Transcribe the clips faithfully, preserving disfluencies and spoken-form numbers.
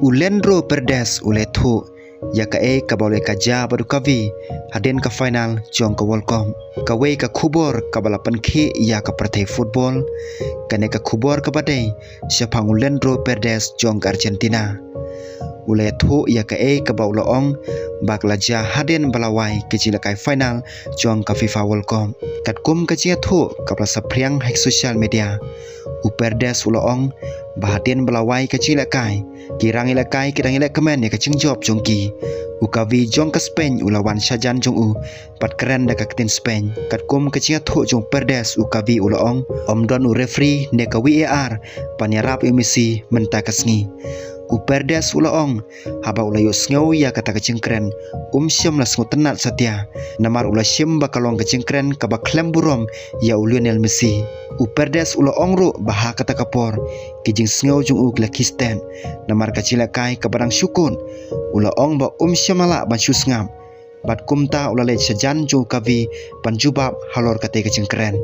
U Leandro Paredes u la ïathuh ïa kaei kaba u la ïakajia bad u Gavi hadien ka final jong ka World Cup. Kawei ka khubor kaba la pynkhih ïa ka pyrthei football, kane ka khubor kaba dei shaphang u Leandro Paredes jong ka Argentina. U la ïathuh ïa kaei kaba u la ong ba ka la jia hadien ba la wai ka jingïalehkai final jong ka FIFA World Cup. Katkum ka jingïathuh kaba la saphriang ha ki social media, u Paredes u la ong ba hadien ba la wai ka jingïalehkai, ki rangïalehkai ki dang ïaleh kmen ïa ka jingjop jong ki. U Gavi jong ka Spain u la wan shajan jong u bad kren da ka ktien Spain. Katkum ka jingïathuh jong u Paredes, u Gavi u la ong, ym don u referee ne ka VAR ban ïarap ïa u Messi mynta ka sngi. U Paredes u la ong, haba u la ïohsngew ïa kata ka jingkren, um shym la sngewtynnad satia, namar u la shim ba ka long ka jingkren kaba khlem burom ïa u Lionel Messi. U Paredes u la ong ruh ba ha kata ka por ki jingsngew jong u ki la khih stet, namar ka jingïalehkai kaba dang shu kut. U la ong ba um shym la lah ban shu sngap, bad kumta u la leit shajan jong u Gavi ban jubab halor katei ka jingkren.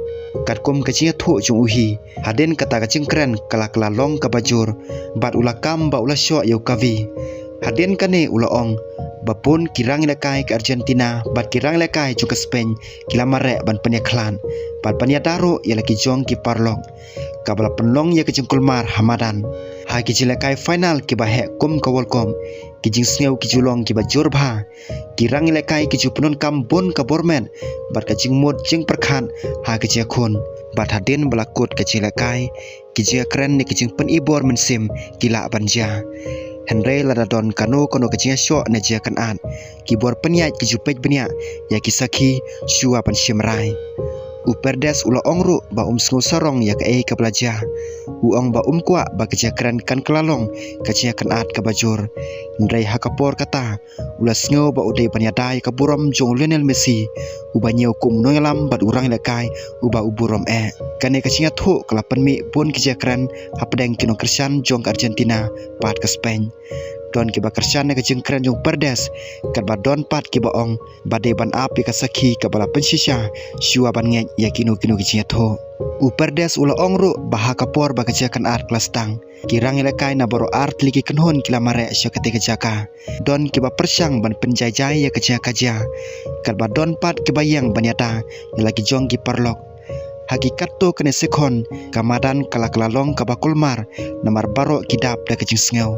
Katkum ka jingïathuh jong u hi, hadien kata ka jingkren ka la kylla long kaba jur, bad u la kam ba u la shoh ïa u Gavi. Hadien kane u la ong ba bun ki rangïalehkai ka Argentina bad ki rangïalehkai jong ka Spain ki la mareh ban pynïakhlad bad ban ïada ruh ïa la ki jong ki paralok, kaba la pynlong ïa ka jingkulmar ha madan. Ha ki jingïalehkai final kiba heh kum ka World Cup, ki jingsngew ki ju long kiba jur bha. Ki rangïalehkai ki ju pyndonkam bun ka bor met bad ka jingmut jingpyrkhat ha ka jingïakhun. Bad hadien ba la kut ka jingïalehkai, ki jingïakren ne ki jingpyni bor mynsiem ki lah ban jia. Hynrei lada don kano kano ka jingïashoh ne jingïakynad, ki bor pynïaid ki ju peit bniah ïa ki sakhi shuwa ban shim rai. U Paredes u la ong ruh ba um sngew sarong ïa kaei kaba la jia. U ong ba um kwah ba ka jingïakren kan kylla long ka jingïakynad kaba jur. Hynrei ha ka por kata, u la sngew ba u dei ban ïada ïa ka burom jong u Lionel Messi, uba ñiew kum u nongïalam bad u rangïalehkai uba u burom eh. Kane ka jingïathuh ka la pynmih bun ki jingïakren hapdeng ki nongkyrshan jong ka Argentina bad ka Spain. Don kiba kyrshan ïa ka jingkren jong u Paredes, katba don pat kiba ong ba dei ban ap ïa ka sakhi kaba la pynshisha shuwa ban ngeit ïa kino kino ki jingïathuh. U Paredes u la ong ruh ba ha ka por ba ka jingïakynad ka la sdang, ki rangïalehkai na baroh ar tylli ki kynhun ki la mareh sha katei ka jaka. Don kiba pyrshang ban pynjai jai ïa ka jingïakajia, katba don pat kiba ïeng ban ïada ïa la ki jong ki paralok. Ha ki katto katne sekon, ka madan ka la kylla long kaba kulmar, namar baroh ki dap da ka jingsngew.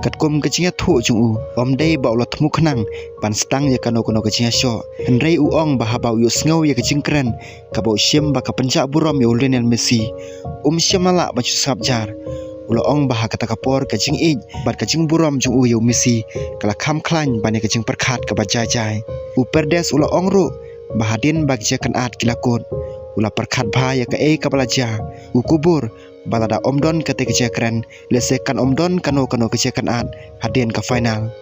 Katkum ka jingïathuh jong u, ym dei ba u la thmu khnang ban sdang ïa kano kano ka jingïashoh. Hynrei u ong ba haba u ïohsngew ïa ka jingkren kaba u shim ba ka pynjah burom ïa u Lionel Messi, um shym la lah ban shu sngap jar. U la ong ba ha kata ka por ka jingïeit bad ka jingburom jong u ïa u Messi ka la kham khlaiñ ban ïa ka jingpyrkhat kaba jai jai. U Paredes u la ong ruh ba hadien ba ka jingïakynad ki la kut, u la pyrkhat bha ïa kaei kaba la jia. U kubur ba lada ym don katei ka jingïakren, lehse kan ym don kano kano ka jingïakynad hadien ka final.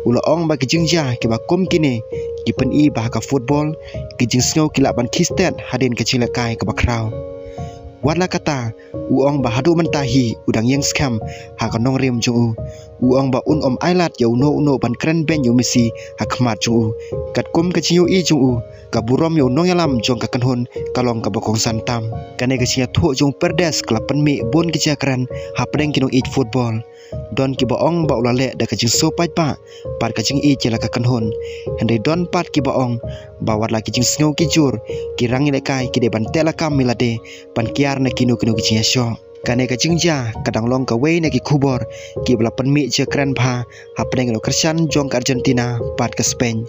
U la ong ba ki jingjia kiba kum kine ki pyni ba ha ka football, ki jingsngew ki lah ban khih stet hadien ka jingïalehkai kaba khraw. Wat la kata, u ong ba haduh mynta hi u dang ïeng skhem ha ka nongrim jong u. U ong ba un ym ailad ïa uno uno ban kren beiñ ïa u Messi ha khmat jong u. Katkum ka jingïohi jong u, ka burom ïa u nongïalam jong ka kynhun ka long kaba kongsan tam. Kane ka jingïathuh jong u Paredes ka la pynmih bun ki jingïakren hapdeng ki nongïeit football. Don kiba ong ba u la leh da ka jingsngew paidbah bad ka jingïeit ïa la ka kynhun. Hynrei don pat kiba ong ba wat la ki jingsngew ki jur, ki rangïalehkai ki dei ban teh lakam ïa lade ban kiar na kino kino ki jingïashoh. Kane ka jingjia ka dang long kawei na ki khubor kiba la pynmih jingkren bha hapdeng ki nongkyrshan jong ka Argentina bad ka Spain.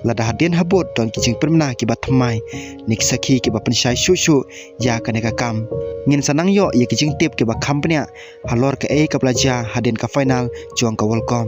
Lada hadien habud don ki jingpynbna kiba thymmai ne ki sakhi kiba pynshai shuh shuh ïa kane ka kam, ngin sa nang ïoh ïa ki jingtip kiba kham bniah halor kaei kaba la jia hadien ka final jong ka World Cup.